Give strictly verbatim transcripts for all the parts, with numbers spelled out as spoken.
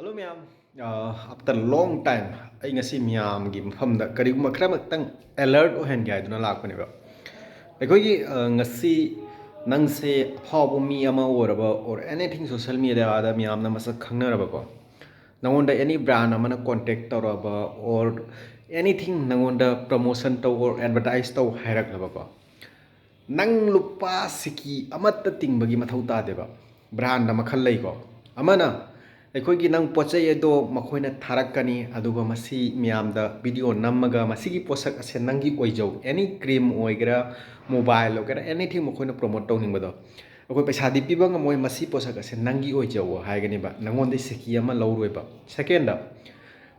Hello ꯃꯌꯥꯝ, ꯑ, after long time ꯑꯩ ꯉꯁꯤ ꯃꯌꯥꯝꯒꯤ ꯃꯐꯝꯗ ꯀꯔꯤꯒꯨꯝꯕ ꯈꯔꯃꯛꯇꯪ alert ꯑꯣꯏꯍꯟꯒꯦ ꯍꯥꯏꯗꯨꯅ ꯂꯥꯛꯄꯅꯦꯕ꯫ ꯑꯩꯈꯣꯏꯒꯤ, ꯑ, ꯉꯁꯤ ꯅꯪꯁꯦ ꯑꯐꯥꯎꯕ ꯃꯤ ꯑꯃ ꯑꯣꯏꯔꯕ, or anything social mediaꯗ ꯃꯌꯥꯝꯅ ꯃꯁꯛ ꯈꯪꯅꯔꯕꯀꯣ, ꯅꯪꯉꯣꯟꯗ any brand ꯑꯃꯅ contact ꯇꯧꯔꯛꯑꯕ, or anything ꯅꯪꯉꯣꯟꯗ promotion ꯇꯧ or advertise ꯇꯧ ꯍꯥꯏꯔꯛꯂꯕꯀꯣ, ꯅꯪ ꯂꯨꯄꯥ ꯁꯤꯀꯤ ꯑꯃꯠꯇ ꯇꯤꯡꯕꯒꯤ ꯃꯊꯧ ꯇꯥꯗꯦꯕ꯫ Brandꯗ ꯃꯈꯜ ꯂꯩꯀꯣ꯫ ꯑꯃꯅ ꯑꯩꯈꯣꯏꯒꯤ ꯅꯪ ꯄꯣꯠ ꯆꯩ ꯑꯗꯣ ꯃꯈꯣꯏꯅ ꯊꯥꯔꯛꯀꯅꯤ, ꯑꯗꯨꯒ ꯃꯁꯤ ꯃꯌꯥꯝꯗ video ꯅꯝꯃꯒ ꯃꯁꯤꯒꯤ ꯄꯣꯠꯁꯛ ꯑꯁꯦ ꯅꯪꯒꯤ ꯑꯣꯏꯖꯧ, any cream ꯑꯣꯏꯒꯦꯔꯥ, mobile ꯑꯣꯏꯒꯦꯔꯥ, anything ꯃꯈꯣꯏꯅ promote ꯇꯧꯅꯤꯡꯕꯗꯣ, ꯑꯩꯈꯣꯏ ꯄꯩꯁꯥꯗꯤ ꯄꯤꯕ ꯉꯝꯃꯣꯏ, ꯃꯁꯤ ꯄꯣꯠꯁꯛ ꯑꯁꯦ ꯅꯪꯒꯤ ꯑꯣꯏꯖꯧ ꯍꯥꯏꯒꯅꯦꯕ, ꯅꯪꯉꯣꯟꯗ ꯁꯤꯀꯤ ꯑꯃ ꯂꯧꯔꯣꯏꯕ꯫ Secondꯗ,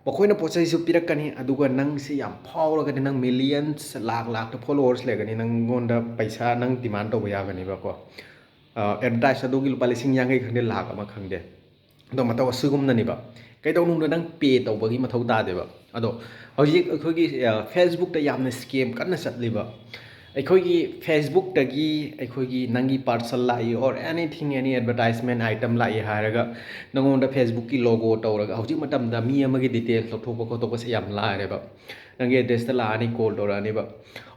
ꯃꯈꯣꯏꯅ ꯄꯣꯠ ꯆꯩꯁꯨ ꯄꯤꯔꯛꯀꯅꯤ, ꯑꯗꯨꯒ ꯅꯪꯁꯤ ꯌꯥꯝ ꯐꯥꯎꯔꯒꯗꯤ, ꯅꯪ millions, ꯂꯥꯛ ꯂꯥꯛꯇ followers ꯂꯩꯔꯒꯅꯤ, ꯅꯪꯉꯣꯟꯗ ꯄꯩꯁꯥ ꯅꯪ demand ꯇꯧꯕ ꯌꯥꯒꯅꯦꯕꯀꯣ꯫ ꯑ, advertise ꯑꯗꯨꯒꯤ ꯂꯨꯄꯥ ꯂꯤꯁꯤꯡ ꯌꯥꯡꯈꯩ ꯈꯪꯗꯦ, ꯂꯥꯛ ꯑꯃ ꯈꯪꯗꯦ, ꯑꯗꯣ ꯃꯇꯧ ꯑꯁꯤꯒꯨꯝꯅꯅꯦꯕ꯫ ꯀꯩꯗꯧꯅꯨꯡꯗ ꯅꯪ pay ꯇꯧꯕꯒꯤ ꯃꯊꯧ ꯇꯥꯗꯦꯕ꯫ ꯑꯗꯣ ꯍꯧꯖꯤꯛ ꯑꯩꯈꯣꯏꯒꯤ, ꯑ, Facebookꯇ ꯌꯥꯝꯅ scam ꯀꯟꯅ ꯆꯠꯂꯤꯕ꯫ ꯑꯩꯈꯣꯏꯒꯤ Facebookꯇꯒꯤ ꯑꯩꯈꯣꯏꯒꯤ ꯅꯪꯒꯤ parcel ꯂꯥꯛꯏ, or anything, any advertisement item ꯂꯥꯛꯏ ꯍꯥꯏꯔꯒ ꯅꯪꯉꯣꯟꯗ Facebookꯀꯤ logo ꯇꯧꯔꯒ, ꯍꯧꯖꯤꯛ ꯃꯇꯝꯗ ꯃꯤ ꯑꯃꯒꯤ details ꯂꯧꯊꯣꯛꯄ ꯈꯣꯠꯇꯣꯛꯄꯁꯦ ꯌꯥꯝ ꯂꯥꯏꯔꯦꯕ꯫ ꯅꯪꯒꯤ addressꯇ ꯂꯥꯛꯑꯅꯤ, call ꯇꯧꯔꯛꯑꯅꯤꯕ꯫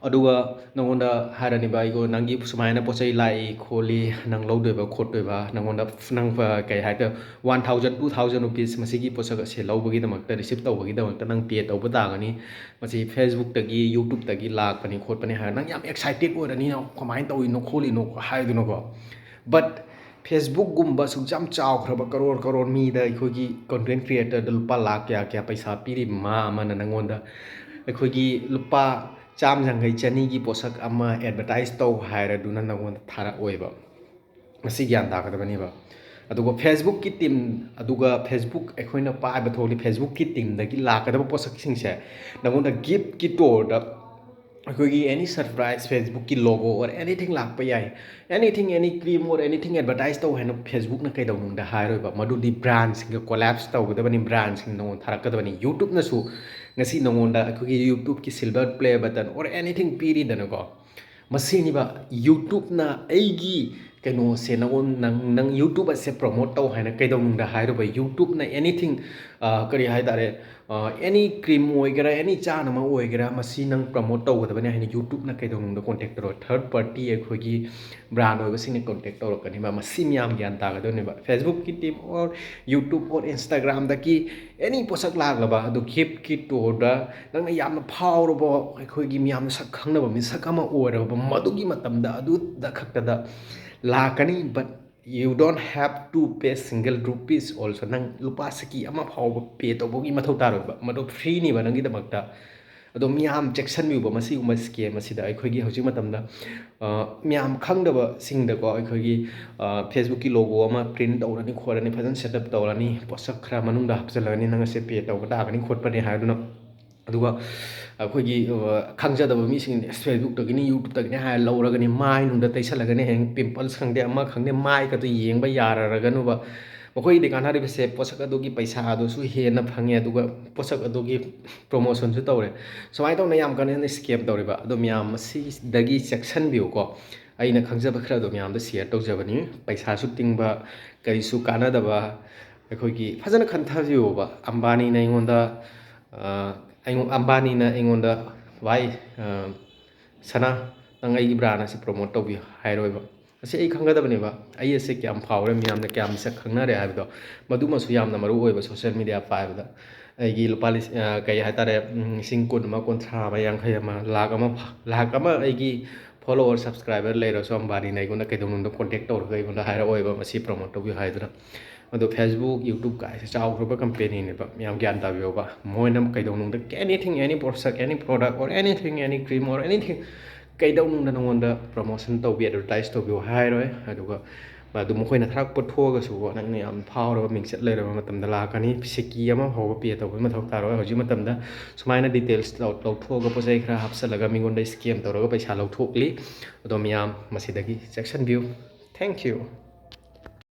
ꯑꯗꯨꯒ ꯅꯪꯉꯣꯟꯗ ꯍꯥꯏꯔꯅꯤꯕ, "ꯑꯩꯒꯣ, ꯅꯪꯒꯤ ꯁꯨꯃꯥꯏꯅ ꯄꯣꯠ ꯆꯩ ꯂꯥꯛꯏ ꯈꯣꯠꯂꯤ, ꯅꯪ ꯂꯧꯗꯣꯏꯕ ꯈꯣꯠꯇꯣꯏꯕ, ꯅꯪꯉꯣꯟꯗ ꯅꯪ, ꯑ, ꯀꯩ ꯍꯥꯏꯇꯥꯔꯦ, one thousand, two thousand rupees ꯃꯁꯤꯒꯤ ꯄꯣꯠꯁꯛ ꯑꯁꯦ ꯂꯧꯕꯒꯤꯗꯃꯛꯇ, receive ꯇꯧꯕꯒꯤꯗꯃꯛꯇ ꯅꯪ pay ꯇꯧꯕ ꯇꯥꯒꯅꯤ꯫ ꯃꯁꯤ Facebookꯇꯒꯤ, YouTubeꯇꯒꯤ ꯂꯥꯛꯄꯅꯤ ꯈꯣꯠꯄꯅꯤ" ꯍꯥꯏꯔ ꯅꯪ ꯌꯥꯝ excited ꯑꯣꯏꯔꯅꯤ, ꯅꯪ ꯀꯃꯥꯏꯅ ꯇꯧꯔꯤꯅꯣ ꯈꯣꯠꯂꯤꯅꯣ ꯍꯥꯏꯗꯨꯅꯀꯣ꯫ But Facebookꯀꯨꯝꯕ ꯑꯁꯨꯛ ꯌꯥꯝ ꯆꯥꯎꯈ꯭ꯔꯕ, ꯀꯔꯣꯔ ꯀꯔꯣꯔ ꯃꯤꯗ ꯑꯩꯈꯣꯏꯒꯤ content creatorꯗ ꯂꯨꯄꯥ ꯂꯥꯛ ꯀꯌꯥ ꯀꯌꯥ ꯄꯩꯁꯥ ꯄꯤꯔꯤꯕ ꯃꯥ ꯑꯃꯅ ꯅꯪꯉꯣꯟꯗ ꯑꯩꯈꯣꯏꯒꯤ ꯂꯨꯄꯥ ꯆꯥꯝ ꯌꯥꯡꯈꯩ, ꯆꯅꯤꯒꯤ ꯄꯣꯠꯁꯛ ꯑꯃ advertise ꯇꯧ ꯍꯥꯏꯔꯗꯨꯅ ꯅꯪꯉꯣꯟꯗ ꯊꯥꯔꯛꯑꯣꯏꯕ꯫ ꯃꯁꯤ ꯒ꯭ꯌꯥꯟ ꯇꯥꯒꯗꯕꯅꯦꯕ꯫ ꯑꯗꯨꯒ Facebookꯀꯤ team, ꯑꯗꯨꯒ Facebook ꯑꯩꯈꯣꯏꯅ ꯄꯥꯏꯕ ꯊꯣꯛꯂꯤ Facebookꯀꯤ teamꯗꯒꯤ ꯂꯥꯛꯀꯗꯕ ꯄꯣꯠꯁꯛꯁꯤꯡꯁꯦ ꯅꯪꯉꯣꯟꯗ giftꯀꯤ ꯇꯣꯔꯗ ꯑꯩꯈꯣꯏꯒꯤ any surprise Facebookꯀꯤ logo or anything ꯂꯥꯛꯄ ꯌꯥꯏ꯫ Anything, any cream or anything advertise ꯇꯧ ꯍꯥꯏꯅ Facebookꯅ ꯀꯩꯗꯧꯅꯨꯡꯗ ꯍꯥꯏꯔꯣꯏꯕ꯫ ꯃꯗꯨꯗꯤ brandꯁꯤꯡꯒ collabs ꯇꯧꯒꯗꯕꯅꯤ, brandꯁꯤꯡ ꯅꯉꯣꯟꯗ ꯊꯥꯔꯛꯀꯗꯕꯅꯤ꯫ YouTubeꯅꯁꯨ ꯉꯁꯤ ꯅꯉꯣꯟꯗ ꯑꯩꯈꯣꯏꯒꯤ YouTubeꯀꯤ silver play button or anything ꯄꯤꯔꯤꯗꯅꯀꯣ꯫ ꯃꯁꯤꯅꯤꯕ YouTubeꯅ ꯑꯩꯒꯤ ꯀꯩꯅꯣꯁꯦ ꯅꯪꯉꯣꯟ ꯅꯪ ꯅꯪ YouTube ꯑꯁꯦ promote ꯇꯧ ꯍꯥꯏꯅ ꯀꯩꯗꯧꯅꯨꯡꯗ ꯍꯥꯏꯔꯨꯕ? YouTubeꯅ anything, ꯀꯔꯤ ꯍꯥꯏ ꯇꯥꯔꯦ, any cream ꯑꯣꯏꯒꯦꯔꯥ, any ꯆꯥꯅꯕ ꯑꯣꯏꯒꯦꯔꯥ, ꯃꯁꯤ ꯅꯪ promote ꯇꯧꯒꯗꯕꯅꯤ ꯍꯥꯏꯅ YouTubeꯅ ꯀꯩꯗꯧꯅꯨꯡꯗ contact ꯇꯧꯔꯣꯏ꯫ Third party ꯑꯩꯈꯣꯏꯒꯤ brand ꯑꯣꯏꯕꯁꯤꯡꯅ contact ꯇꯧꯔꯛꯀꯅꯤꯕ꯫ ꯃꯁꯤ ꯃꯌꯥꯝ ꯒ꯭ꯌꯥꯟ ꯇꯥꯒꯗꯕꯅꯦꯕ꯫ Facebook ꯀꯤ team or YouTube or Instagram ꯗꯒꯤ any ꯄꯣꯠꯁꯛ ꯂꯥꯛꯂꯕ ꯑꯗꯨ gift ꯀꯤ ꯇꯣꯔꯗ ꯅꯪꯅ ꯌꯥꯝꯅ ꯐꯥꯎꯔꯕ, ꯑꯩꯈꯣꯏꯒꯤ ꯃꯤꯌꯥꯝꯅ ꯁꯛ ꯈꯪꯅꯕ ꯃꯤꯁꯛ ꯑꯃ ꯑꯣꯏꯔꯕ ꯃꯗꯨꯒꯤ ꯃꯇꯝꯗ ꯑꯗꯨꯗ ꯈꯛꯇꯗ ꯂꯥꯛꯀꯅꯤ꯫ But you don't have to pay single rupees also. ꯅꯪ ꯂꯨꯄꯥ ꯁꯤꯀꯤ ꯑꯃ ꯐꯥꯎꯕ pay ꯇꯧꯕꯒꯤ ꯃꯊꯧ ꯇꯥꯔꯣꯏꯕ꯫ ꯃꯗꯨ free ꯅꯤꯕ ꯅꯪꯒꯤꯗꯃꯛꯇ꯫ ꯑꯗꯣ ꯃꯤꯌꯥꯝ ꯆꯦꯛꯁꯤꯟꯕꯤꯌꯨꯕ ꯃꯁꯤꯒꯨꯝꯕ scam ꯑꯁꯤꯗ꯫ ꯑꯩꯈꯣꯏꯒꯤ ꯍꯧꯖꯤꯛ ꯃꯇꯝꯗ, ꯑ, ꯃꯤꯌꯥꯝ ꯈꯪꯗꯕꯁꯤꯡꯗꯀꯣ, ꯑꯩꯈꯣꯏꯒꯤ, ꯑ, Facebook ꯀꯤ logo ꯑꯃ print ꯇꯧꯔꯅꯤ ꯈꯣꯠꯂꯅꯤ, ꯐꯖꯅ setup ꯇꯧꯔꯅꯤ, ꯄꯣꯠꯁꯛ ꯈꯔ ꯃꯅꯨꯡꯗ ꯍꯥꯞꯆꯤꯜꯂꯒꯅꯤ, ꯅꯪ ꯑꯁꯦ pay ꯇꯧꯕ ꯇꯥꯒꯅꯤ ꯈꯣꯠꯄꯅꯤ ꯍꯥꯏꯗꯨꯅ꯫ ꯑꯗꯨꯒ ꯑꯩꯈꯣꯏꯒꯤ, ꯑ, ꯈꯪꯖꯗꯕ ꯃꯤꯁꯤꯡꯅ ꯑꯁ Facebook ꯇꯒꯤꯅꯤ, YouTube ꯇꯒꯤꯅꯤ ꯍꯥꯏꯔ ꯂꯧꯔꯒꯅꯤ, ꯃꯥꯏ ꯅꯨꯡꯗ ꯇꯩꯁꯜꯂꯒꯅꯤ, ꯍꯌꯦꯡ pimples ꯈꯪꯗꯦ, ꯑꯃ ꯈꯪꯗꯦ, ꯃꯥꯏꯒꯗꯣ ꯌꯦꯡꯕ ꯌꯥꯔꯔꯒꯅꯨꯕ꯫ ꯃꯈꯣꯏꯒꯤꯗꯤ ꯀꯥꯟꯅꯔꯤꯕꯁꯦ ꯄꯣꯠꯁꯛ ꯑꯗꯨꯒꯤ ꯄꯩꯁꯥ ꯑꯗꯨꯁꯨ ꯍꯦꯟꯅ ꯐꯪꯉꯦ, ꯑꯗꯨꯒ ꯄꯣꯠꯁꯛ ꯑꯗꯨꯒꯤ promotion ꯁꯨ ꯇꯧꯔꯦ꯫ ꯁꯨꯃꯥꯏꯅ ꯇꯧꯅ ꯌꯥꯝ ꯀꯟꯅ scam ꯇꯧꯔꯤꯕ꯫ ꯑꯗꯣ ꯃꯌꯥꯝ ꯃꯁꯤꯗꯒꯤ ꯆꯦꯛꯁꯤꯟꯕꯤꯌꯨꯀꯣ꯫ ꯑꯩꯅ ꯈꯪꯖꯕ ꯈꯔ ꯑꯗꯨꯝ ꯃꯌꯥꯝꯗ share ꯇꯧꯖꯕꯅꯤ꯫ ꯄꯩꯁꯥꯁꯨ ꯇꯤꯡꯕ, ꯀꯔꯤꯁꯨ ꯀꯥꯟꯅꯗꯕ꯫ ꯑꯩꯈꯣꯏꯒꯤ ꯐꯖꯅ ꯈꯟꯊꯕꯤꯌꯣꯕ꯫ ꯑꯝꯕꯥꯅꯤꯅ ꯑꯩꯉꯣꯟꯗ, ꯑ, ꯑꯩꯉꯣꯟ-, ꯑꯝꯕꯥꯅꯤꯅ ꯑꯩꯉꯣꯟꯗ, "ꯚꯥꯏ, ꯑ, ꯁꯅꯥ, ꯅꯪ ꯑꯩꯒꯤ brand ꯑꯁꯤ promote ꯇꯧꯕꯤꯌꯨ" ꯍꯥꯏꯔꯣꯏꯕ꯫ ꯑꯁꯤ ꯑꯩ ꯈꯪꯒꯗꯕꯅꯦꯕ, ꯑꯩ ꯑꯁꯦ ꯀꯌꯥꯝ ꯐꯥꯎꯔꯦ, ꯃꯤꯌꯥꯝꯅ ꯀꯌꯥꯝ ꯃꯁꯛ ꯈꯪꯅꯔꯦ ꯍꯥꯏꯕꯗꯣ꯫ ꯃꯗꯨꯃꯁꯨ ꯌꯥꯝꯅ ꯃꯔꯨ ꯑꯣꯏꯕ social media ꯄꯥꯏꯕꯗ꯫ ꯑꯩꯒꯤ ꯂꯨꯄꯥ ꯂꯤꯁꯤꯡ, ꯑ, ꯀꯩ ꯍꯥꯏꯇꯥꯔꯦ, ꯎꯝ, ꯂꯤꯁꯤꯡ ꯀꯨꯟ ꯑꯃ, ꯀꯨꯟꯊ꯭ꯔꯥ ꯑꯃ, ꯌꯥꯡꯈꯩ ꯑꯃ, ꯂꯥꯈ ꯑꯃ ꯐꯥ-, ꯂꯥꯈ ꯑꯃ ꯑꯩꯒꯤ follower, subscriber ꯂꯩꯔꯁꯨ ꯑꯝꯕꯥꯅꯤꯅ ꯑꯩꯉꯣꯟꯗ ꯀꯩꯗꯧꯅꯨꯡꯗ contact ꯇꯧꯔꯒ ꯑꯩꯉꯣꯟꯗ ꯍꯥꯏꯔꯛꯑꯣꯏꯕ ꯃꯁꯤ promote ꯇꯧꯕꯤꯌꯨ ꯍꯥꯏꯗꯨꯅ꯫ ꯑꯗꯣ Facebook, YouTube ꯀꯥꯏꯁꯦ ꯆꯥꯎꯈ꯭ꯔꯕ company ꯅꯦꯕ, ꯃꯌꯥꯝ ꯒ꯭ꯌꯥꯟ ꯇꯥꯕꯤꯌꯣꯕ꯫ ꯃꯣꯏꯅ ꯀꯩꯗꯧꯅꯨꯡꯗ anything, any ꯄꯣꯠꯁꯛ, any product or anything, any cream or anything, ꯀꯩꯗꯧꯅꯨꯡꯗ ꯅꯉꯣꯟꯗ promotion ꯇꯧꯕꯤ, advertise ꯇꯧꯕꯤꯌꯨ ꯍꯥꯏꯔꯣꯏ꯫ ꯑꯗꯨꯒ ꯑꯗꯨ ꯃꯈꯣꯏꯅ ꯊꯥꯔꯛꯄ ꯊꯣꯛꯑꯒꯁꯨꯀꯣ, ꯅꯪꯅ ꯌꯥꯝ ꯐꯥꯎꯔꯕ, ꯃꯤꯡꯆꯠ ꯂꯩꯔꯕ ꯃꯇꯝꯗ ꯂꯥꯛꯀꯅꯤ꯫ ꯁꯤꯀꯤ ꯑꯃ ꯐꯥꯎꯕ pay ꯇꯧꯕꯒꯤ ꯃꯊꯧ ꯇꯥꯔꯣꯏ꯫ ꯍꯧꯖꯤꯛ ꯃꯇꯝꯗ ꯁꯨꯃꯥꯏꯅ details ꯂꯧ-, ꯂꯧꯊꯣꯛꯑꯒ ꯄꯣꯠ ꯆꯩ ꯈꯔ ꯍꯥꯞꯆꯤꯜꯂꯒ ꯃꯤꯉꯣꯟꯗ scam ꯇꯧꯔꯒ ꯄꯩꯁꯥ ꯂꯧꯊꯣꯛꯂꯤ꯫ ꯑꯗꯣ ꯃꯤꯌꯥꯝ ꯃꯁꯤꯗꯒꯤ ꯆꯦꯛꯁꯤꯟꯕꯤꯌꯨ꯫ Thank you꯫